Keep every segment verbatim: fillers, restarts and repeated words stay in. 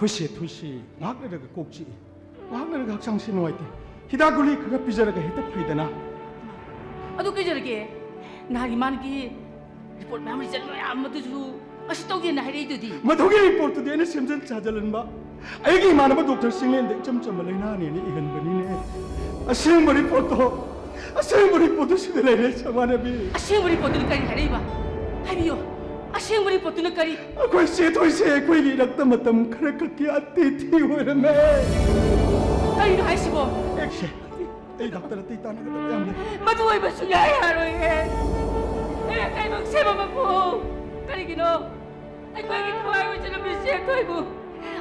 ꯑꯩꯈꯣꯏ ꯁꯦ ꯊꯣꯏꯁꯤ ꯉꯥꯏꯍꯥꯛ ꯂꯩꯔꯒ ꯀꯣꯛ ꯆꯤꯛꯏ, ꯉꯥꯏꯍꯥꯛ ꯂꯩꯔꯒ ꯍꯛꯆꯥꯡꯁꯤ ꯅꯨꯡꯉꯥꯏꯇꯦ꯫ ꯍꯤꯗꯥꯛ ꯒꯨꯂꯤ ꯈꯔ ꯄꯤꯖꯔꯒ ꯍꯦꯛꯇ ꯐꯩꯗꯅ꯫ ꯑꯗꯨ ꯀꯩꯗꯧꯔꯒꯦ? ꯅꯍꯥꯟꯒꯤ ꯃꯥꯒꯤ ꯔꯤꯄꯣꯔꯠ ꯃꯌꯥꯝ, ꯔꯤꯖꯜ ꯃꯌꯥꯝ ꯑꯗꯨꯁꯨ ꯑꯁꯤ ꯇꯧꯗꯦꯅ ꯍꯥꯏꯔꯛꯏꯗꯨꯗꯤ꯫ ꯃꯗꯨꯒꯤ ꯔꯤꯄꯣꯔꯠꯇꯨꯗꯤ ꯑꯩꯅ ꯁꯦꯝꯖꯤꯟ ꯁꯥꯖꯤꯜꯍꯟꯕ꯫ ꯑꯩꯒꯤ ꯏꯃꯥꯟꯅꯕ ꯗꯣꯛꯇꯔ ꯆꯤꯡꯂꯦꯟꯗ ꯏꯆꯝ ꯆꯝꯕ ꯂꯥꯏꯅꯥꯅꯦꯅ ꯏꯍꯟꯕꯅꯤꯅꯦ꯫ ꯑꯁꯦꯡꯕ ꯔꯤꯄꯣꯔꯠꯇꯣ, ꯑꯁꯦꯡꯕ ꯔꯤꯄꯣꯔꯠꯇꯨ ꯁꯤꯗ ꯂꯩꯔꯦ, ꯁꯃꯥꯟꯅꯕꯤ꯫ ꯑꯁꯦꯡꯕ ꯔꯤꯄꯣꯔꯠꯇꯨꯅ ꯀꯔꯤ ꯍꯥꯏꯔꯛꯏꯕ? ꯍꯥꯏꯕꯤꯌꯨ, ꯑꯁꯦꯡꯕ ꯔꯤꯄꯣꯔꯠꯇꯨꯅ ꯀꯔꯤ? ꯑꯩꯈꯣꯏ ꯆꯦ ꯊꯣꯏꯁꯦ ꯑꯩꯈꯣꯏꯒꯤ ꯏꯔꯛꯇ ꯃꯇꯝ ꯈꯔ ꯈꯛꯀꯤ ꯑꯇꯤꯊꯤ ꯑꯣꯏꯔꯝꯃꯦ꯫ ꯀꯔꯤꯅꯣ ꯍꯥꯏꯁꯤꯕꯣ? ꯑꯦ, ꯁꯦ, ꯑꯩ ꯗꯥꯛꯇꯔ ꯑꯇꯩ ꯇꯥꯟꯅꯒꯗꯕ ꯌꯥꯝ ꯂꯩ꯫ ꯃꯗꯨ ꯑꯣꯏꯕ ꯁꯨꯡꯌꯥ ꯌꯥꯔꯣꯏꯍꯦ꯫ ꯑꯦ, ꯀꯩꯅꯣ ꯁꯦꯝꯕ ꯃꯄꯨ, ꯀꯔꯤꯒꯤꯅꯣ ꯑꯩꯈꯣꯏꯒꯤ ꯊꯋꯥꯏ ꯑꯣꯏꯖꯔꯕꯤ ꯆꯦ ꯊꯣꯏꯕꯨ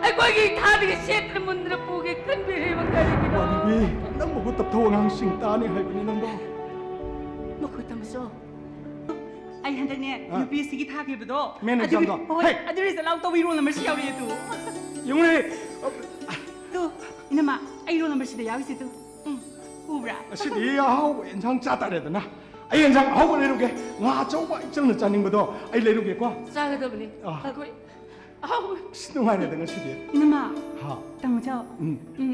ꯑꯩꯈꯣꯏꯒꯤ ꯏꯊꯥꯗꯒꯤ ꯁꯦꯠꯇꯅ ꯃꯨꯟꯗꯅ ꯄꯨꯒꯦ ꯈꯟꯕꯤꯔꯤꯕ ꯀꯔꯤꯒꯤꯅꯣ? ꯏꯃꯥꯟꯅꯕꯤ, ꯅꯪ ꯃꯍꯨꯠ ꯇꯞꯊꯧ, ꯑꯉꯥꯡꯁꯤꯡ ꯇꯥꯅꯤ ꯍꯥꯏꯕꯅꯤ ꯅꯪꯕꯣ꯫ ꯃꯈꯣꯏ ꯇꯝꯃꯁꯨ꯫ ꯑꯩ ꯍꯟꯗꯛꯅꯦ ꯑꯥ꯫ ꯌꯨ ꯄꯤ ꯑꯦꯁ ꯁꯤꯒꯤ ꯊꯥꯈꯤꯕꯗꯣ꯫ ꯃꯦꯟ ꯑꯗꯨꯒꯤ, ꯑꯦꯛꯖꯥꯝꯗꯣ? ꯍꯣꯏ, ꯍꯩ! ꯑꯗꯨ ꯔꯤꯖꯜ ꯑꯥꯎꯠ ꯇꯧꯕ ꯔꯣꯜ ꯅꯝꯕꯔꯁꯤ ꯌꯥꯎꯔꯛꯑꯦ ꯑꯗꯨ꯫ ꯌꯦꯡꯉꯨꯅꯦ꯫ ꯑꯗꯨ, ꯏꯅꯝꯃ, ꯑꯩ ꯔꯣꯜ ꯅꯝꯕꯔꯁꯤꯗ ꯌꯥꯎꯔꯤꯁꯦ ꯑꯗꯨ꯫ ꯎꯝ, ꯎꯕ꯭ꯔꯥ? ꯉꯁꯤꯗꯤ ꯑꯍꯥꯎꯕ ꯏꯟꯁꯥꯡ ꯆꯥ ꯇꯥꯔꯦꯗꯅ꯫ ꯑꯩ ꯏꯟꯁꯥꯡ ꯑꯍꯥꯎꯕ ꯂꯩꯔꯨꯒꯦ꯫ ꯉꯥ ꯑꯆꯧꯕ ꯏꯆꯜꯅ ꯆꯥꯅꯤꯡꯕꯗꯣ ꯑꯩ ꯂꯩꯔꯨꯒꯦꯀꯣ꯫ ꯆꯥꯒꯗꯕꯅꯤ꯫ ꯑꯥ꯫ ꯑꯩꯈꯣꯏ ꯑꯍꯥꯎꯕ꯫ ꯑꯁ, ꯅꯨꯡꯉꯥꯏꯔꯦꯗ ꯉꯁꯤꯗꯤ꯫ ꯏꯅꯝꯃ, ꯍꯥ꯫ ꯇꯥꯃꯣ ꯆꯥꯎ꯫ ꯎꯝ꯫ ꯎꯝ,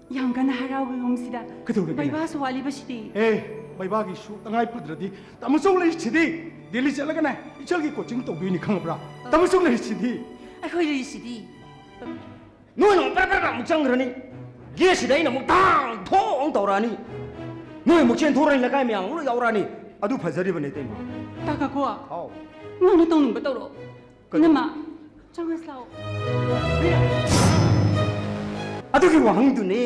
ꯌꯥꯝ ꯀꯟꯅ ꯍꯔꯥꯎꯒꯒꯨꯝ ꯁꯤꯗ꯫ ꯀꯩꯗꯧꯔꯒꯦꯅꯦ? ꯕꯩꯕꯥꯁꯨ ꯋꯥꯠꯂꯤꯕꯁꯤꯗꯤ꯫ ꯑꯦ, ꯕꯩꯕꯥꯒꯤꯁꯨ ꯇꯉꯥꯏ ꯐꯗ꯭ꯔꯗꯤ ꯇꯥꯃꯣ ꯆꯧ ꯂꯩꯔꯤꯁꯤꯗꯤ꯫ ꯗꯦꯜꯂꯤ ꯆꯠꯂꯒꯅꯦ ꯏꯆꯜꯒꯤ ꯀꯣꯆꯤꯡ ꯇꯧꯗꯣꯏꯅꯤ, ꯈꯪꯉꯕ꯭ꯔꯥ? ꯑ꯫ ꯇꯥꯃꯣ ꯆꯧ ꯂꯩꯔꯤꯁꯤꯗꯤ꯫ ꯑꯩꯈꯣꯏ ꯂꯩꯔꯤꯁꯤꯗꯤ꯫ ꯅꯣꯏꯅ ꯑꯃꯨꯛ ꯄꯔꯞ ꯄꯔꯞ ꯑꯃꯨꯛ ꯆꯪꯈ꯭ꯔꯅꯤ꯫ ꯒꯦꯠꯁꯤꯗ ꯑꯩꯅ ꯑꯃꯨꯛ ꯊꯥꯡ ꯊꯣꯡ ꯇꯧꯔꯛꯑꯅꯤ꯫ ꯅꯣꯏ ꯑꯃꯨꯛ ꯆꯦꯟꯊꯣꯔꯛꯑꯅꯤ, ꯂꯩꯀꯥꯏ ꯃꯌꯥꯝ ꯑꯃꯨꯛ ꯂꯣꯏ ꯌꯥꯎꯔꯛꯑꯅꯤ꯫ ꯑꯗꯨ ꯐꯖꯔꯤꯕꯅꯦ, ꯏꯇꯩꯃ꯫ ꯇꯥ ꯀꯥꯀꯣ, ꯍꯥꯎ꯫ ꯅꯪꯅ ꯇꯧꯅꯤꯡꯕ ꯇꯧꯔꯣ꯫ ꯀꯩꯅꯣ? ꯏꯅꯝꯃ, ꯆꯪꯉꯁꯤ ꯂꯥꯛꯑꯣ꯫ ꯑꯗꯨꯒꯤ ꯋꯥꯍꯪꯗꯨꯅꯦ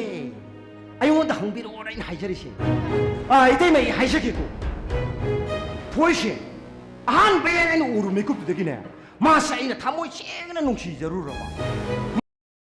ꯑꯩꯉꯣꯟꯗ ꯍꯪꯕꯤꯔꯛꯑꯣꯅ ꯑꯩꯅ ꯍꯥꯏꯖꯔꯤꯁꯦ꯫ ꯑꯥ, ꯏꯇꯩꯃ, ꯑꯩ ꯍꯥꯏꯖꯒꯦꯀꯣ꯫ ꯊꯣꯏꯁꯦ ꯑꯍꯥꯟꯕ ꯍꯦꯛ ꯑꯩꯅ ꯎꯔꯨ ꯃꯤꯀꯨꯞꯇꯨꯗꯒꯤꯅꯦ, ꯃꯥꯁꯦ ꯑꯩꯅ ꯊꯃꯣꯏ ꯁꯦꯡꯅ ꯅꯨꯡꯁꯤꯖꯔꯨꯔꯕ꯫